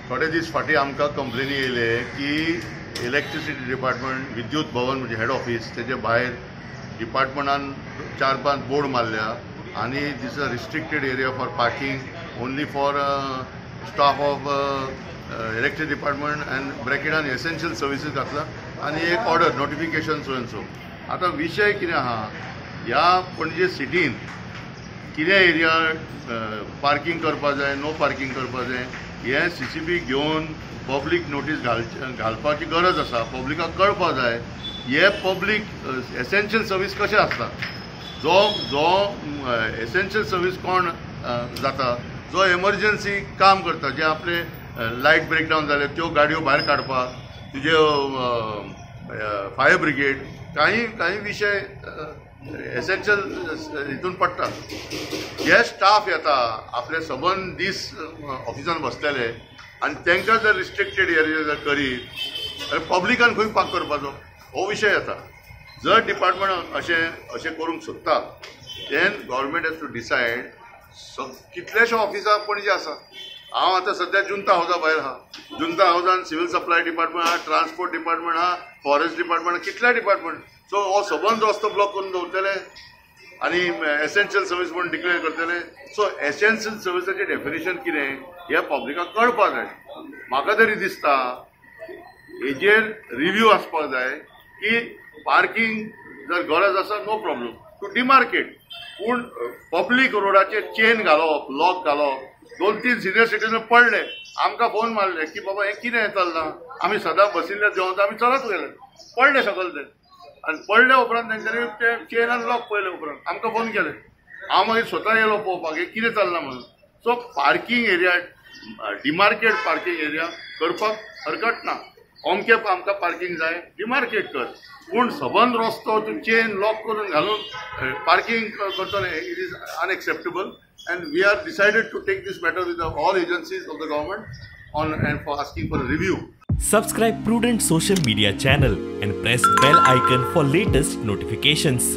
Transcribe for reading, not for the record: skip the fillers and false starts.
थोडे दीस फाटीं आमकां कंप्लेनी येयले की इलेक्ट्रिसिटी डिपार्टमेंट विद्युत भवन म्हणजे हेड ऑफिस तेजे भायर डिपार्टमेंटान 4-5 बोर्ड मारल्या आनी this a restricted area for parking only for staff of electric department and ब्रॅकेटान essential services घातला आनी एक order notification so and so. आतां विशय कितें आहा, ह्या पणजे सिटीन कितें एरिया पार्किंग करपा जाय, नो पार्किंग करपा जाय, हें CCB घेवन पब्लीक नोटीस घालपाची गरज आसा. पब्लिकाक कळपा जाय हे पब्लीक एसेन्शियल सर्वीस कशें आसता. जो जो एसेन्शियल सर्वीस कोण जाता, जो एमर्जन्सी काम करता, जे आपले लायट ब्रेकडावन जाले त्यो गाडयो भायर काडपाक, तुजे फायर ब्रिगेड, काही काही विशय एसेन्शियल हितून पडटा. हे स्टाफ येता आपले सबंद दीस ऑफिसान बसतले आनी तांकां जर रिस्ट्रिक्टेड एरिया जर करीत जाल्यार पब्लिकान खंय पार्क करपाचो हो विशय येता. जर डिपार्टमेंट अशें अशें करूंक सोदता then government has to decide. कितलेशे ऑफिसां पणजे आसा. हांव आतां सद्या जुंता हावजा भायर आहा. जुंता हावजान सिवील सप्लाय डिपार्टमेंट आहा, ट्रान्सपोर्ट डिपार्टमेंट आहा, फॉरेस्ट डिपार्टमेंट, कितले डिपार्टमेंट. सो हो सबंद रस्तो ब्लॉक करून दवरतले आनी एसेन्शियल सर्वीस म्हणून डिक्लेअर करतले. सो एसेन्शियल सर्विसाचें डेफिनेशन कितें हें पब्लिकाक कळपाक जाय. म्हाका तरी दिसता हेजेर रिव्यू आसपाक जाय की पार्किंग जर गरज आसा नो प्रॉब्लम टू डिमार्केट, पूण पब्लीक रोडाचेर चेन घालप, लॉक घालप. 2-3 सिनियर सिटीजन पडले, आमकां फोन मारले की बाबा हें कितें चल्लां, आमी सदां बसिल्ले जेवता, आमी चलत गेले, पडले सकयल ते. आनी पडले उपरांत तेंच्यांनी ते चेन आनी लॉक पळयले उपरांत आमकां फोन केले. हांव मागीर स्वता येयलो पळोवपाक हें कितें चल्लां म्हणून. So parking area, demarcate parking area करपाक हरकत ना. अमके आमकां पार्किंग जाय, डिमार्केट कर, पूण सबंद रस्तो तूं चेन लॉक करून घालून पार्किंग करतले, it is unacceptable. And we are decided to take this matter with all agencies of the government on and for asking for review. Subscribe Prudent social media channel and press bell icon for latest notifications.